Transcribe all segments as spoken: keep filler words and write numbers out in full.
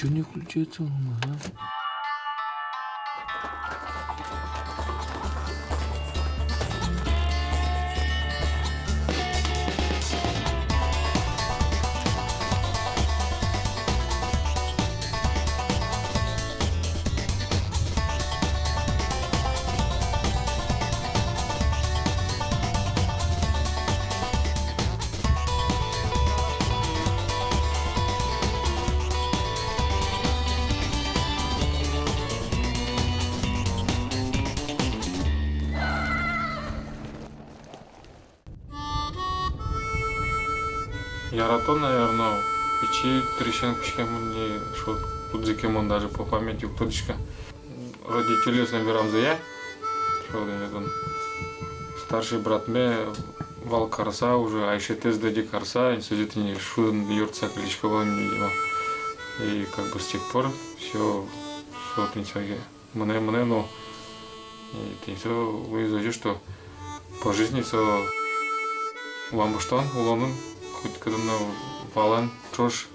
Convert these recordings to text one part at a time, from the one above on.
Не включается он, ага. Яратон, наверно, пичи дырысен кутскемын ни, шуод, кудзэ ке мон даже по памяти уг тодӥськы. Родительёслэн верамзыя, шуод, татын старший братме вал карыса уже, айшетэз дыре карыса, инсузе тӥни шудон юртса кылисько вал, видимо. И как бы с тех пор всё, шуод, тӥни сое мынэ, мынэ, но, и тӥни со луиз озьы, что по жизни со вамыштон улонын, котькытын но валан ӵош.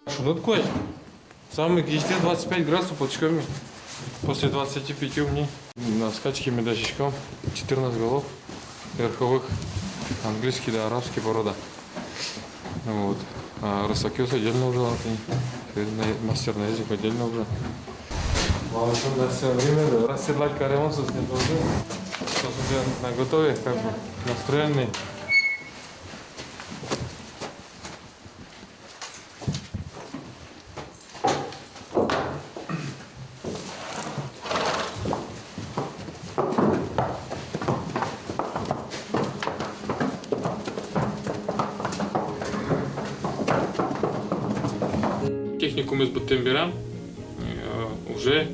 Шуныт куать. Самый кисьтӥз двадцать пять градусов, потӥськом ми. После двадцати пяти у меня. На скачке ми дасяськом четырнадцать голов верховых, английский да арабский порода. Вот. А рысакъёс отдельно ужало, и на-, мастер-наездник отдельно ужа. Малы ке шуоно, всё время расседлать каремын соос, не должны. Соос уже наготове, как бы, настроенный. Техникумез быдтэм берам, э, уже,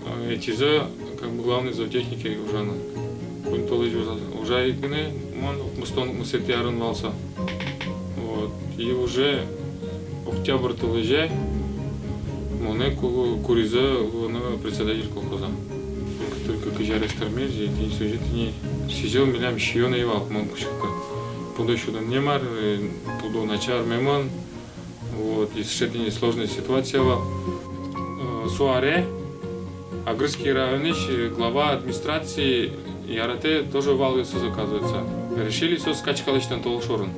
э, ӧтизы, как бы, главный зоотехнике ужаны. Куинь толэзь ужа, ужай гинэ мон, укмыстон укмысэтӥ арын вал со. Вот. И уже октябрь толэзе монэ ку-, куризы луыны председатель колхоза. Только кызь арес тырмиз, и тӥни сузьы тӥни сӥзьыл милям сиён ӧй вал, мон кутскыкы. Пудо сюдонме мар, э, пудо начармемын. Вот, и сыӵе тӥни сложной ситуация вал. Э, со аре Агрызский районысь, э, глава администрации яратэ тоже валъёсыз, оказывается. Решили соос скачка лэсьтыны толшорын.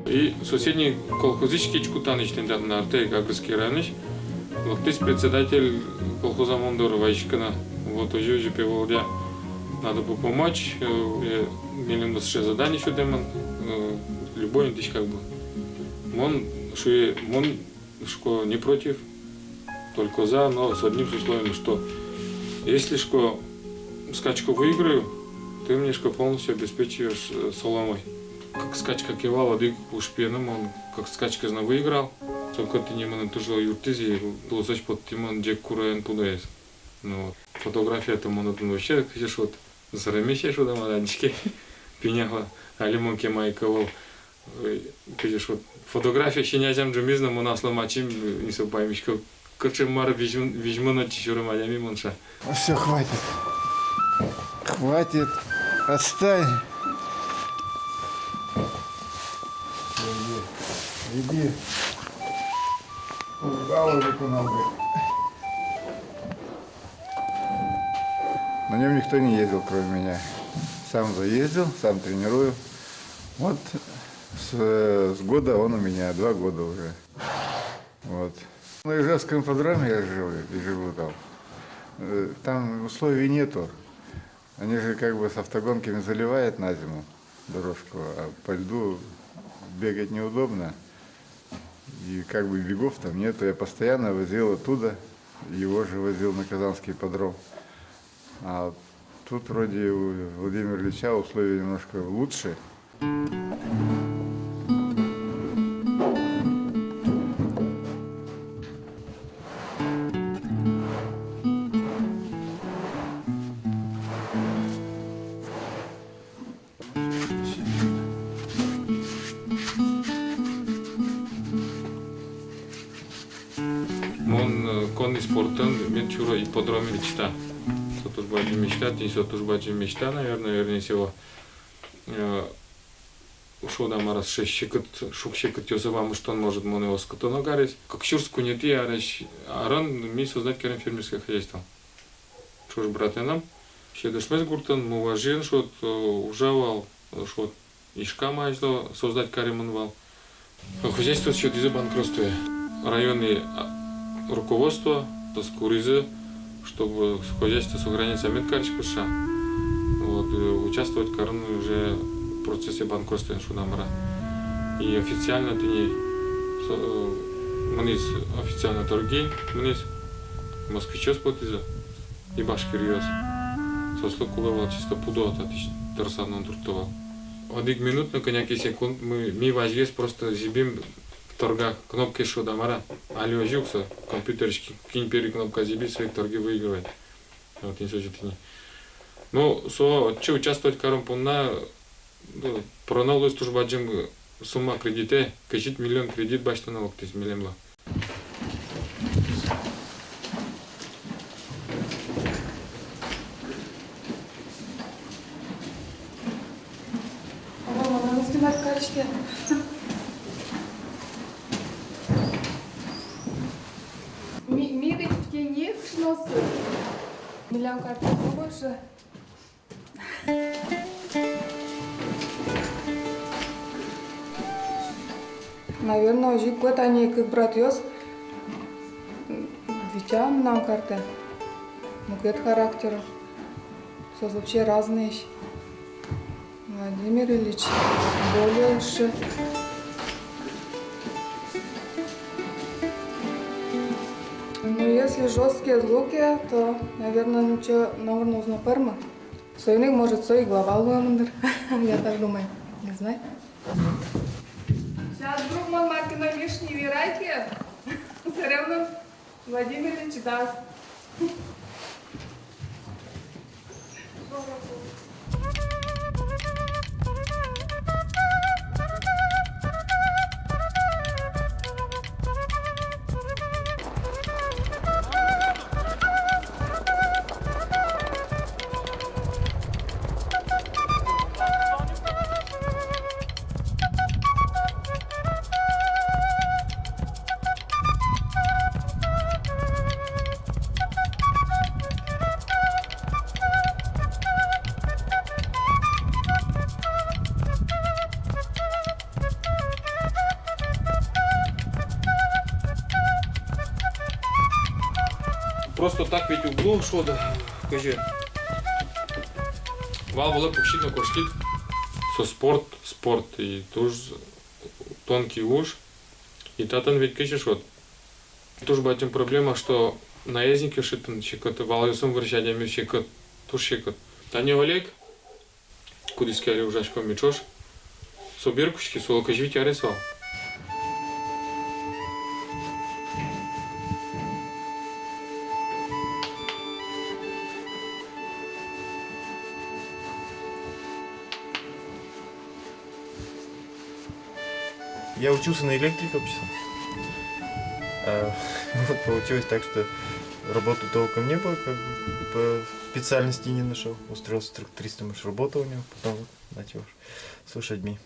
И соседний колхозысь, Кичкутанысь, тӥни татын артэ ик, Агрызский районысь, лыктӥз председатель колхоза мон доры вазиськыны. Вот, озьы-озьы, пе, Володя, надо бы помочь, э, э, милемлы сыӵе задание сётэмын, э, любой интысь как бы. Мон шуи, мон, шуисько, не против, только за, но с одним с условием, что если, шуисько, скачку выиграю, ты мне, шуисько, полностью обеспечиваешь, э, соломой. Кык скачка ке вал, одӥг уж пиеным мон кык скачкаез но выиграл. Соку тӥни мыным туж юрттӥз, и лыосозь поттӥ мон ӟег куроен пудоез. Ну вот. Фотография-то мон отын вообще, кызьы шуод, зыремесь, шуод-а, мар-а, адӟиське. Пинь ӧвӧл, али мон кема ик ӧвӧл. Ой, кызьы шуод, фотография син азям ӝумиз но, мон аслым ачим, э, ини со паймисько, кыӵе мар визьмын, визьмын отчы сюрем адями мон, шуэ. Всё, хватит. Хватит. Отстань. Иди. Иди. Устал уже, кунал бы. На нём никто не ездил, кроме меня. Сам заездил, сам тренирую. Вот с, с года он у меня, два года уже. Вот. На Ижевском ипподроме я жил и живу там. Э, там условий нету. Они же как бы с автогонками заливают на зиму дорожку, а по льду бегать неудобно. И как бы бегов там нету. Я постоянно возил оттуда, его же возил на Казанский ипподром. А тут вроде у Владимира Ильича условия немножко лучше. Мон, э, конный спортын мед сюро ипподроме, мечта. Со туж бадӟым мечта, тӥни со туж бадӟым мечта, наверное, вернее всего. Э, Шуод-а, мар-а, сыӵе секыт, шуг-секытъёсыз вамыштон, может, монэ оскытоно кариз. Кык сюрс куинетӥ арысь, арын ми создать карим фермерское хозяйство. Ӵош братэнам. Сьӧдышмес гуртын, Муважын, шуод, э, ужа вал, э, шуод, Ижкам азьло создать каремын вал. Хозяйство сётӥзы банкротствое. Районный, а, руководство соос куризы, чтобы хозяйство сохраниться мед кариськоз шуса. Вот, э, участвовать карыны уже в процессе банкротства, шуод-а, мар-а. И официально тӥни со-, э, мынӥз официально торги, мынӥз, москвичъёс потӥзы и башкиръёс. Соослы кулэ вал чисто пудо, татысь тырса но туртто вал. Одӥг минут но, кӧня ке секунд, ми, ми вазьгес просто зӥбим торгак кнопкаез, шуод-а, мар-а. Али озьы ук со, компьютерысь ки-, кин первый кнопка зӥбиз, со ик торги выигрывает. Вот, тӥни со озьы тӥни. Ну, со отчы участвовать карон понна, ну, проно луиз туж бадӟым сумма кредитэ, кызь вить миллион кредит басьтоно лыктӥз милемлы. Ого, мынам снимать кариське. Ми, ми ведь в тени кышносы. Милям картошка больше. Наверно, озьы ик, вот ини кык братъёс, Витя, мынам картэ, мукет характер. Соос вообще разные. Владимир Ильич более уж. Ну, если жёсткие звуки, то, наверно, ничего, наверно, уз но пӧрмы. Соин ик, может, со и глава луэмын дыр. Я так думаю. Не знаю. Сейчас вдруг мон мар ке но лишний верай ке, всё равно Владимир Ильич даст. Просто так ведь уг луы, шуод, кызьы. Вал вылэ пуксид но кошкид. Со спорт, спорт и туж тонкий уж. И татын ведь кызьы, шуод. Туж бадӟым проблема, что наездник ӧжытын секыт, валъёсын вырись адями секыт, туж секыт. Тани Олег, кудӥз ке али ужаськом ми ӵош. Со бер кутски, солы кызь вить арес вал. Я учился на электрика вообще. А, вот получилось так, что работы толком не было, как бы, по специальности не нашёл. Устроился трактористом, уж работал у него, потом вот начал с лошадьми.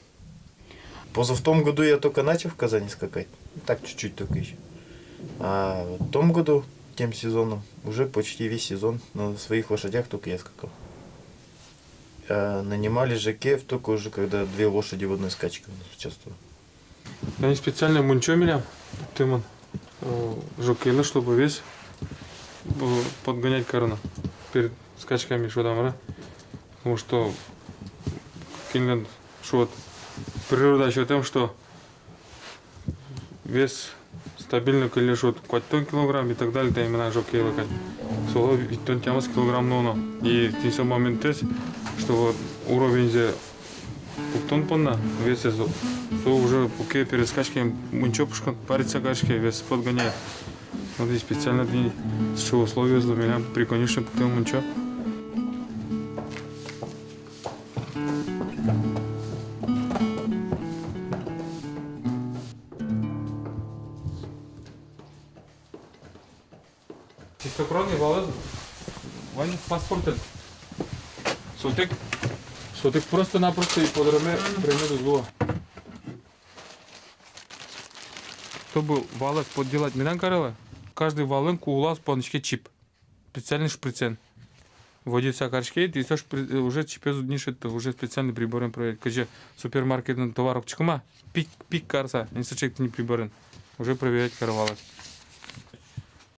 Позапрошлом году я только начал в Казани скакать. Так, чуть-чуть только ещё. А в том году, тем сезоном, уже почти весь сезон на своих лошадях только я скакал. А нанимали жокеев только уже, когда две лошади в одной скачке у нас участвовали. Тани специально мунчо милям пуктэмын, э, жокейлы, чтобы вес, э, подгонять карыны перед скачками, шуод-а, мар-а. Потому что кинлэн, шуод, природа сётэм, что вес стабильно кылле, шуод, куатьтон килограмм и так далее, та именно жокейлы кадь. Солы витьтон тямыс килограмм нуоно. И тӥни со моментэз, что вот уровеньзэ пуктон понна, весэз, со уже пуке перед скачками, мунчо пушкын париться кариське, вес подгоняет. Вот и специально тӥни сыӵе условиез луэ милям при конюшне пуктэмын мунчо. Чистокровный валэз вань паспортэн. Сотэк, сотэк просто-напросто ипподроме примет уз луы. Чтобы валэз подделать медам карылы, каждый валын ку улаз понӥське чип. Специальный шприцен. Вводить кариське, и со шпри-, уже чипез уд ни шедьты, уже специальный приборен проверить. Кызьы супермаркетын товар октӥськом-а, пик, пик карыса, и сыӵе ик тӥни приборен. Уже проверять каро валэз.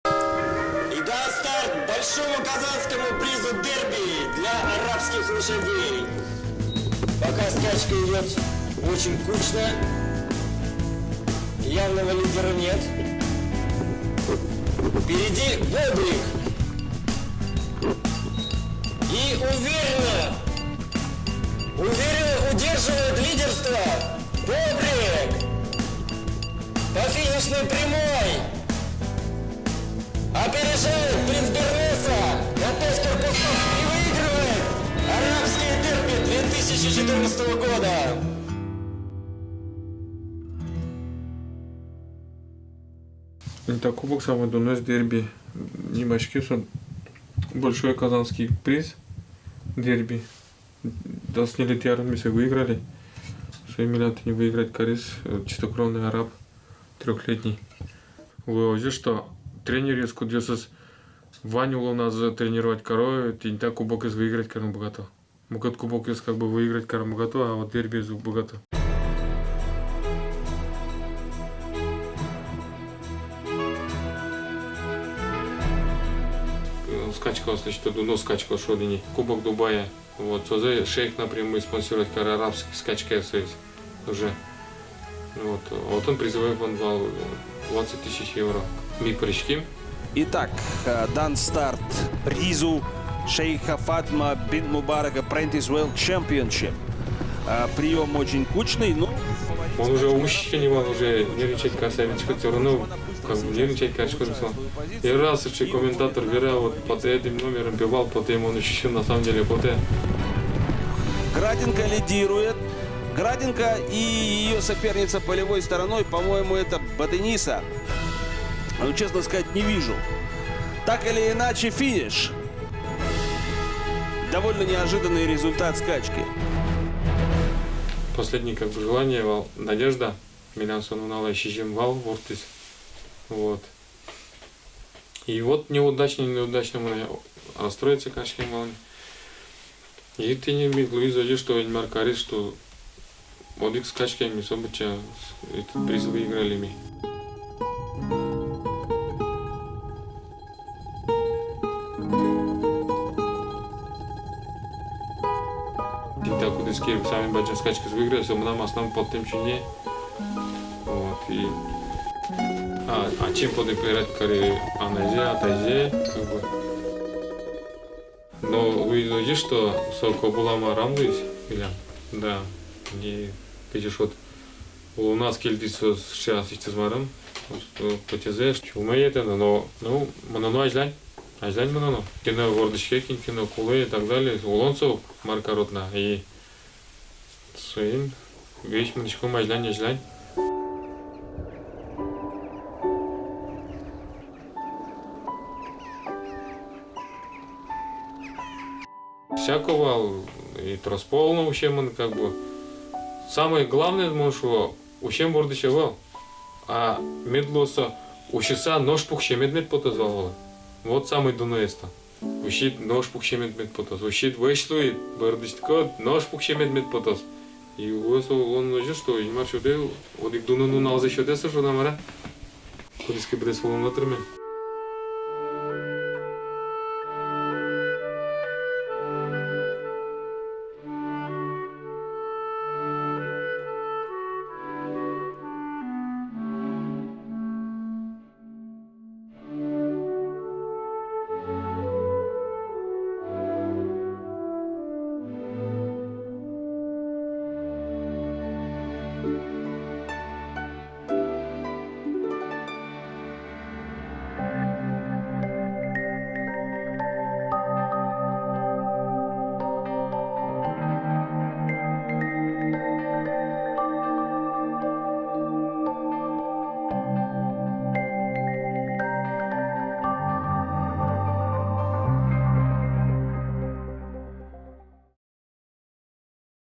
И дан старт большому казанскому призу дерби для арабских лошадей. Пока скачка идёт очень кучно. Явного лидера нет. Впереди Бобрик. И уверенно, уверенно удерживает лидерство Бобрик по финишной прямой. Опережает принц Бернеса на пять корпусов и выигрывает арабские дерби две тысячи четырнадцатого года. Та кубок самой дуноез дерби. Нимаське со «Большой казанский приз» дерби. Дас ньылетӥ арын ми сое выиграли. Сое милям тӥни выиграть кариз, э, чистокровный араб, трёхлетний. Луэ озьы, что тренеръёс, кудъёсыз вань улоназы тренировать каро, тӥни та кубокез выиграть карыны быгато. Мукет кубокъёс как бы выиграть карыны быгато, а вот дербиез уг быгато. Э, скачкаос, значит, дуно скачкаос шуод ини. Кубок Дубая. Вот, созэ шейх напрямую спонсировать каре арабский скачкаосыз уже. Вот, отын призовой фонд вал, э, двадцать тысяч евро. Ми пыриським. Итак, э, дан старт призу Шейха Фатма бинт Мубарака Princess World Championship. Э, приём очень кучный, но... Мон уже ум сиське ни вал, уже нервничать карыса ветлӥсько, всё равно как бы нервничать кариськод со. И раз ещё комментатор вера, вот, под этим номером бывал, потом он ещё на самом деле потэ. Граденко лидирует. Граденко и её соперница полевой стороной, по-моему, это Бадениса. Ну, честно сказать, не вижу. Так или иначе, финиш. Довольно неожиданный результат скачки. Последний, как бы, желание вал, надежда. Милям со нуналэ сизьым вал ворттӥз. Вот. И вот неудачно, неудачно мынэ расстроиться кариськем вал ни. И тӥни мед луиз озьы, что Инмар кариз, что одӥг скачкаен ми со быдӟа этот приз выиграли ми. Тӥни та кудӥз ке самой бадӟым скачкаез выиграть, со мынам аслам поттэм чиньые. Вот, и, а, ачим потэ, поиграть кари анайзэ, атайзэ, как бы. Но луиз озьы, что со кобыла марам луиз милям. Да, не, кызьы шуод, улоназ кельтӥз со сыӵе асьсэз марым, вот, э, потӥзэ, что умеет это, но, ну, мыноно азьлань, азьлань мыноно. Кин но вордӥське, кин, кин но кулэ и так далее, улон со, мар карод на, и соин весь мынӥськом азьлань, азьлань. Всяко вал, и трос пол но усемын, как бы. Самое главное, мон шуо, усем вордӥсь ӧвӧл, а мед луоз со, усьыса нош пуксемед мед потоз вал вылэ. Вот самой дуноез-то. Усид, нош пуксемед мед потоз. Усид, вӧсь луид, бӧрдӥськод, нош пуксемед мед потоз. И луэ со улон озьы, что Инмар сётэ, одӥг дуно нуналзэ сётэ со, шуод-а, мар-а. Кудӥз ке быдэс улонлы тырме.